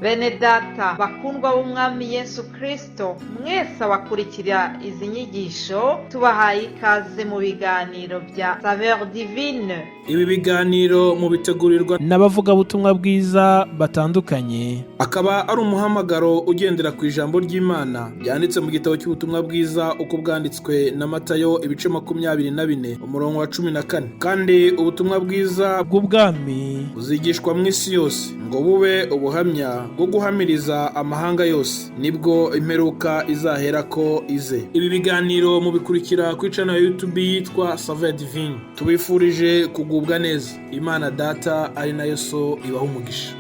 Bene data bakundwa b'Umwami Yesu Kristo, mwese abakurikira izi nyigisho, tubahaye ikaze mu biganiro bya Saveur Divine. Ibi biganiro mubitegurirwa n'abavugabutumwa bwiza batandukanye, akaba ari umuhamagaro ugendera ku ijambo ry'Imana ryanditse mu gitabo cy'ubutumwa bwiza uko bwanditswe na Matayo, ibice 24, umurongo wa 14. Kandi ubutumwa bwiza bw'ubwami buzigishwa mu isi yose ngo bube ubuhamya bwo guhamiriza amahanga yose, nibwo imperuka izaherako ize. Ibi biganiro mubikurikira kuri channel ya YouTube yitwa Saveur Divine. Tubifurije kugubwa neza. Imana Data ari nayo So ibaha umugisha.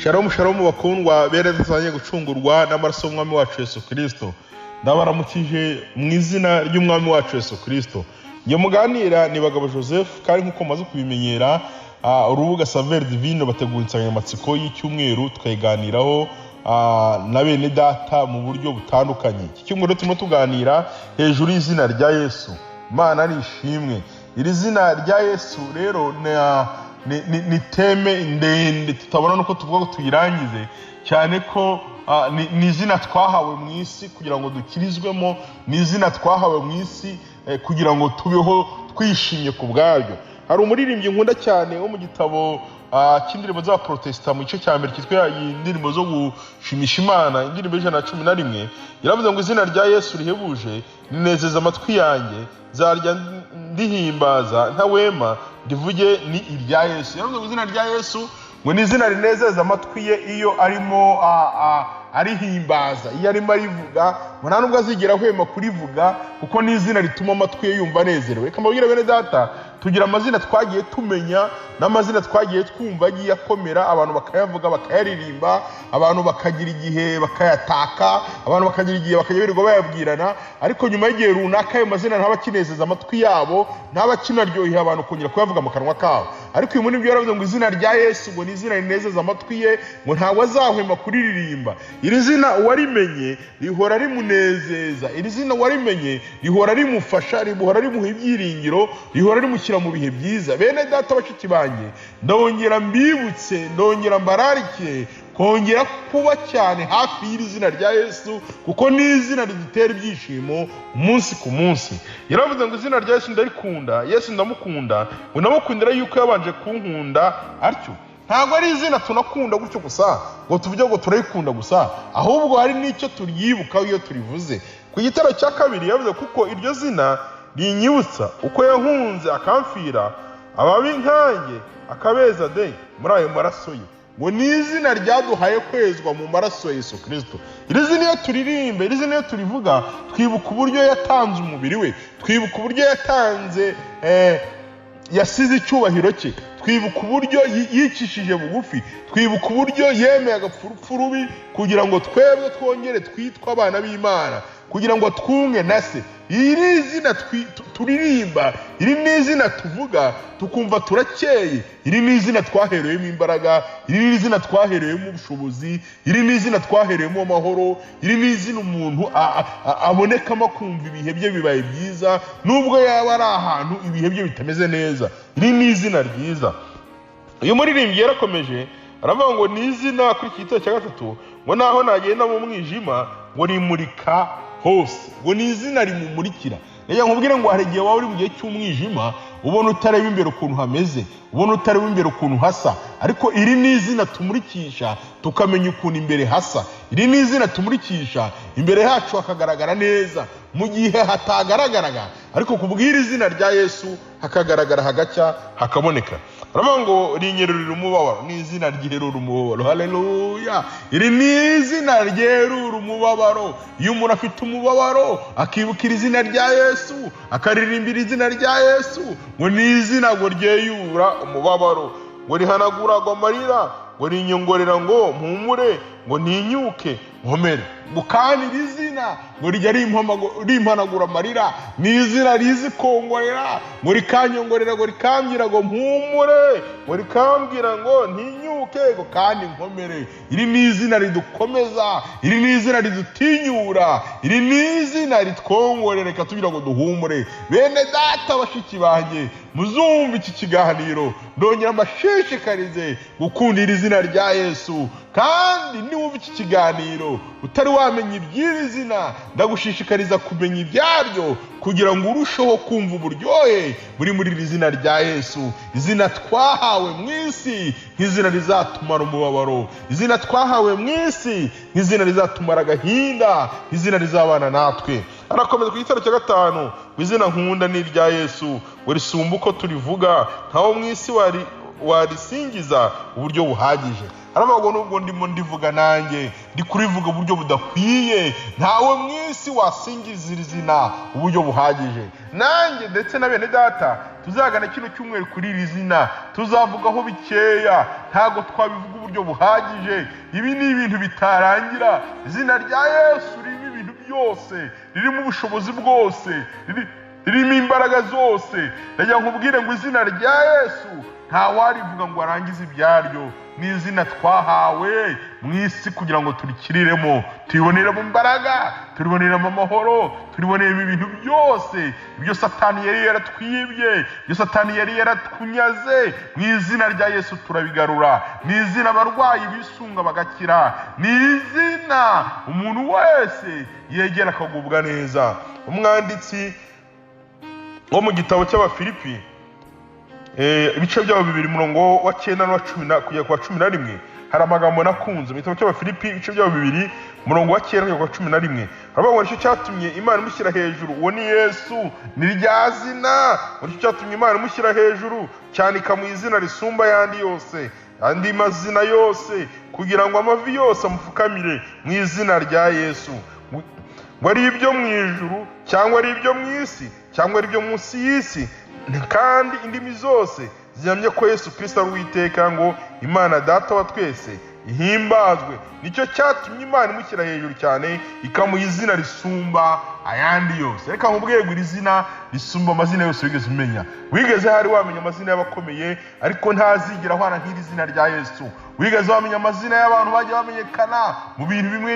Shalom shalom, bakundwa bene dusangiye gucungurwa n'amaraso y'Umwami wacu Yesu Kristo. Ndabaramukije mu izina ry'Umwami wacu Yesu Kristo. Njye muganira ni Bagabo Joseph, kandi nk'uko mumaze kubimenyera, urubuga Saveur Divine bategura insanganyamatsiko y'icyumweru, tukayiganiraho na bene data mu buryo butandukanye. Iki cyumweru turimo tuganira hejuru y'izina rya Yesu. Imana ni ishimwe. Iri zina rya Yesu rero ni thème ndende tutabona nuko tuvuga ngo tuyirangize, cyane ko ni izina twahawe mu isi kugira ngo dukirizwemo, ni izina twahawe mu isi kugira ngo tubeho twishimye ku bwaryo. Hari umuririmbyi nkunda cyane wo mu gitabo cy'indirimbo z'abaprotesita mu gice cya mbere cyitwa indirimbo zo gushimisha Imana, indirimbo 111, yaravuze ngo izina rya Yesu rihebuje rinezeza amatwi yanjye, nzarya ndihimbaza ntawema ndivuge ni irya Yesu. Yaravuze ngo izina rya Yesu ngo ni izina rinezeza amatwi ye iyo arimo arihimbaza, iyo arimo arivuga, ngo nta nubwo azigera ahwema kurivuga, kuko ni izina rituma amatwi ye yumva anezerewe. Reka mbabwire bene data, tugira amazina twagiye tumenya n'amazina twagiye twumva agiye akomera, abantu bakayavuga bakayaririmba, abantu bakagira igihe bakayataka, abantu bakagira igihe bakajya birirwa bayabwirana, ariko nyuma y'igihe runaka ayo mazina ntaba akinezeza amatwi yabo, ntaba akinaryoheye abantu kongera kuyavuga mu kanwa kabo. Ariko uyu muri byo yaravuze ngo izina rya Yesu ngo ni izina rinezeza amatwi ye, ngo ntabwo azahwema kuririmba. Iri zina uwarimenye rihora rimunezeza, iri zina uwarimenye rihora rimufasha, rihora rimuha ibyiringiro, rihora rimushyira mu bihe byiza. Bene data, bashiki banjye, ndongera mbibutse, ndongera mbararike kongera kuba cyane hafi y'iri zina rya Yesu, kuko ni izina ridutera ibyishimo umunsi ku munsi. Yaravuze ngo izina rya Yesu ndarikunda, Yesu ndamukunda, ngo ndamukundira yuko yabanje kunkunda atyo. Ntabwo ari izina tunakunda gutyo gusa ngo tuvuge ngo turayikunda gusa, ahubwo hari n'icyo turyibukaho iyo turivuze. Ku gitero cya kabiri yavuze kuko iryo zina rinyibutsa uko yankunze akamfira, ababi nkanjye akabeza de muri ayo maraso ye. Ngo ni izina ryaduhaye kwezwa mu maraso ya Yesu Kristo. Iri zina iyo turirimba, iri zina iyo turivuga, twibuka uburyo yatanze umubiri we, twibuka uburyo yatanze yasize icyubahiro cye, twibuka uburyo yicishije bugufi, twibuka uburyo yemeye agapfa urupfu rubi kugira ngo twebwe twongere twitwe abana b'Imana, kugira ngo twunge na se. Iri ni izina turirimba, iri ni izina tuvuga tukumva turakeye, iri ni izina twahereyemo imbaraga, iri ni izina twahereyemo ubushobozi, iri ni izina twahereyemo amahoro, iri ni izina umuntu abonekamo akumva ibihe bye bibaye byiza, nubwo yaba ari ahantu ibihe bye bitameze neza. Iri ni izina ryiza. Uyu muririmbyi yarakomeje aravuga ngo ni izina kuri iki gitero cya gatatu, ngo naho nagenda mu mwijima ngo rimurika hose, ngo ni izina rimumurikira. Reka nkubwire ngo hari igihe waba uri mu gihe cy'umwijima, ubona utareba imbere ukuntu hameze, ubona utareba imbere ukuntu hasa, ariko iri ni izina tumurikisha tukamenya ukuntu imbere hasa. Iri ni izina tumurikisha imbere hacu hakagaragara neza mu gihe hatagaragaraga, ariko kubwira izina rya Yesu hakagaragara hagacya hakaboneka. Aravuga ngo rinyerurira umubabaro, ni izina ryerura umubabaro. Haleluya! Iri ni izina ryerura umubabaro. Iyo umuntu afite umubabaro akibukira izina rya Yesu, akaririmbira izina rya Yesu, ngo ni izina ngo ryeyura umubabaro, ngo rihanagura ngo amarira, ngo rinyongorera ngo mpumure, ngo ntinyuke nkomere. Ngo kandi iri zina ngo rijya rimpanagura amarira, ni izina rizi kongorera, ngo rikanyongorera, ngo rikambwira ngo mpumure, ngo rikambwira ngo ntinyuke, ngo kandi nkomere. Iri ni izina ridukomeza, iri ni izina ridutinyura, iri ni izina ritwongorera rikatubwira ngo duhumure. Bene data, bashiki banjye, muzumva iki kiganiro, ndongera mbashishikarize gukunda iri zina rya Yesu. Kandi niwumva iki kiganiro utari wamenya iby'iri zina, ndagushishikariza kumenya ibyaryo kugira ngo urusheho kumva uburyohe buri muri iri zina rya Yesu, izina twahawe mu isi nk'izina rizatumara umubabaro, izina twahawe mu isi nk'izina rizatumara agahinda, izina rizabana natwe. Arakomeza ku gitero cya 5, ngo izina nkunda ni irya Yesu, ngo risumba uko turivuga, ntawo mu isi warisingiza uburyo buhagije. Aravuga ngo nubwo ndimo ndivuga nanjye ndi kurivuga uburyo budakwiye, ntawe mu isi wasingiza iri zina uburyo buhagije. Nanjye ndetse na bene data tuzagana kino cyumweru kuri iri zina, tuzavugaho bikeya, ntabwo twabivuga uburyo buhagije. Ibi ni ibintu bitarangira. Izina rya Yesu ririmo ibintu byose, ririmo ubushobozi bwose, ririmo imbaraga zose. Ndagira nkubwire ngo izina rya Yesu ntawarivuga ngo arangize ibyaryo. Ni izina twahawe mu isi kugira ngo turikiriremo, turiboneremo imbaraga, turiboneremo amahoro, turiboneremo ibintu byose. Ibyo Satani yari yaratwibye, ibyo Satani yari yaratunyaze, mu izina rya Yesu turabigarura. Ni izina abarwayi bisunga bagakira, ni izina umuntu wese yegera akagubwa neza. Umwanditsi wo mu gitabo cy'Abafilipi, ibice byabo 2 umurongo wa 9 n'uwa 10 kugera ku wa 11, hari amagambo nakunze. Mu gitabo cy'Abafilipi ibice byabo 2 umurongo wa 9 kugera ku wa 11, haravuga ngo nicyo cyatumye Imana imushyira hejuru, uwo ni Yesu, ni rya zina. Nicyo cyatumye Imana imushyira hejuru cyane, ikamuha izina risumba ayandi yose, andi mazina yose, kugira ngo amavi yose amupfukamire mu izina rya Yesu, ngo ari ibyo mu ijuru cyangwa ari ibyo mu isi cyangwa ari ibyo munsi y'isi, kandi indimi zose zihamye ko Yesu Kristo ari Uwiteka, ngo Imana Data wa twese ihimbazwe. Nicyo cyatumye Imana imushyira hejuru cyane, ikamuha izina risumba ayandi yose. Reka nkubwire ngo iri zina risumba amazina yose wigeze umenya. Wigeze hari wamenya amazina y'abakomeye, ariko ntazigera ahwana nk'iri zina rya Yesu. Wigeze wamenya amazina y'abantu bagiye bamenyekana mu bintu bimwe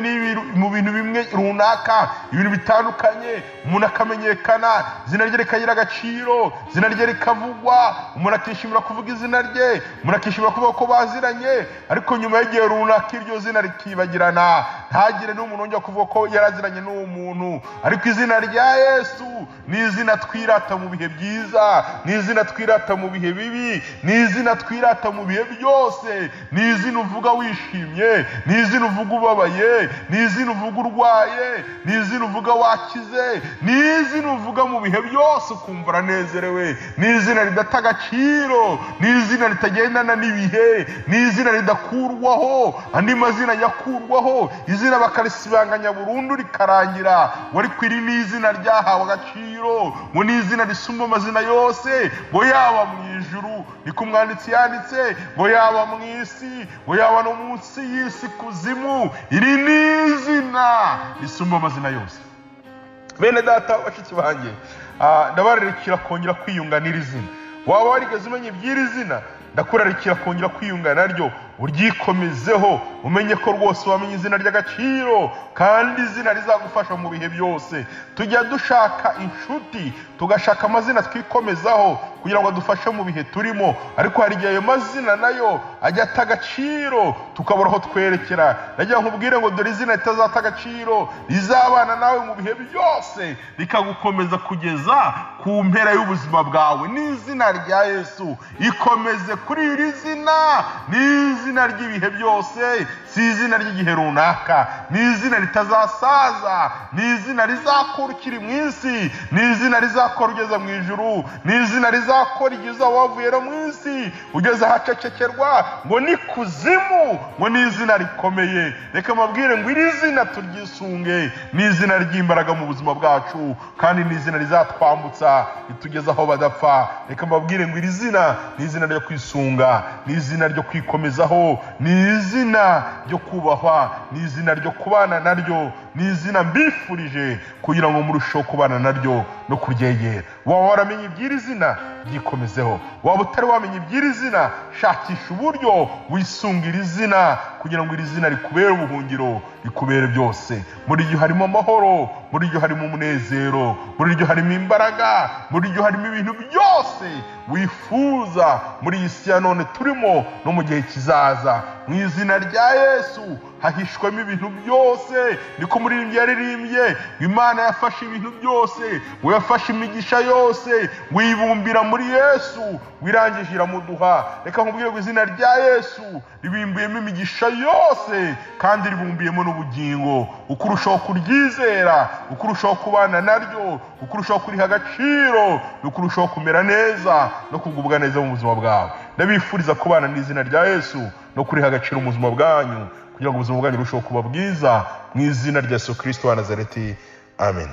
mu bintu bimwe runaka, ibintu bitandukanye, umuntu akamenyekana, izina rye rikagira agaciro, izina rye rikavugwa, umuntu akishimira kuvuga izina rye, umuntu akishimira kuvuga ko baziranye, ariko nyuma y'igihe runaka iryo zina rikibagirana, ntagire n'umuntu wongera kuvuga ko yaraziranye n'uwo muntu. Ariko izina rya Yesu ni izina twirata mu bihe byiza, ni izina twirata mu bihe bibi, ni izina twirata mu bihe byose, ni izina uvuga wishimye, ni izina uvuga ubabaye, ni izina uvuga urwaye, ni izina uvuga wakize, ni izina uvuga mu bihe byose ukumva uranezerewe, ni izina ridata agaciro, ni izina ritagendana n'ibihe, ni izina ridakurwaho andi mazina yakurwaho, izina bakarisibanganya burundu rikarangira. Ariko iri ni izina ryahawe agaciro, ngo ni izina risumba amazina yose, ngo yaba mu ijuru, niko umwanditsi yanditse, ngo yaba mu isi, ngo yaba no munsi y'isi kuzimu, iri ni izina risumba amazina yose. Bene data, bashiki banjye, ndabararikira kongera kwiyunga n'iri zina. Waba warigeze umenya iby'iri zina, ndakurarikira kongera kwiyunga naryo, uryikomezeho, umenye ko rwose wamenye izina ry'agaciro, kandi izina rizagufasha mu bihe byose. Tujya dushaka inshuti, tugashaka amazina twikomezaho kugira ngo adufashe mu bihe turimo, ariko hari igihe ayo mazina nayo ajya ata agaciro, tukabura aho twerekera. Ndagira nkubwire ngo dore izina ritazata agaciro, rizabana nawe mu bihe byose, rikagukomeza kugeza ku mpera y'ubuzima bwawe. Ni izina rya Yesu. Ikomeze kuri iri zina, ni izina ry'ibihe byose, si izina ry'igihe runaka, ni izina ritazasaza, ni izina rizakora ukiri mu isi, ni izina rizakora ugeze mu ijuru, ni izina rizakora igihe uzaba wavuye no mu isi, ugeze ahacecekerwa ngo ni kuzimu, ngo ni izina rikomeye. Reka mbabwire ngo iri zina turyisunge, ni izina ry'imbaraga mu buzima bwacu, kandi ni izina rizatwambutsa ritugeza aho badapfa. Reka mbabwire ngo iri zina ni izina ryo kwisunga, ni izina ryo kwikomezaho, kubagezaho ni izina ryo kubahwa, ni izina ryo kubana naryo, ni izina mbifurije kugira ngo murusheho kubana naryo no kuryegera. Waba waramenye iby'iri zina, ryikomezeho. Waba utari wamenya iby'iri zina, shakisha uburyo wisunga iri zina kugira ngo iri zina rikubere ubuhungiro, rikubere byose. Muri ryo harimo amahoro, muri ryo harimo umunezero, muri ryo harimo imbaraga, muri ryo harimo ibintu byose wifuza muri iyi si ya none turimo no mu gihe kizaza. Mu izina rya Yesu hahishwemo ibintu byose. Niko umuririmbyi yaririmbye ngo Imana yafashe ibintu byose, ngo yafashe imigisha yose, ngo iyibumbira muri Yesu, ngo irangije iramuduha. Reka nkubwire ngo izina rya Yesu ribimbuyemo imigisha yose kandi ribumbiyemo n'ubugingo. Uko urushaho kuryizera, uko urushaho kubana naryo, uko urushaho kuriha agaciro, uko urushaho kumera neza no kugubwa neza mu buzima bwawe. Ndabifuriza kubana n'izina rya Yesu no kuriha agaciro mu buzima bwanyu, kugira ngo ubuzima bwanyu burusheho kuba bwiza, mu izina rya Yesu Kristo wa Nazareti, amen.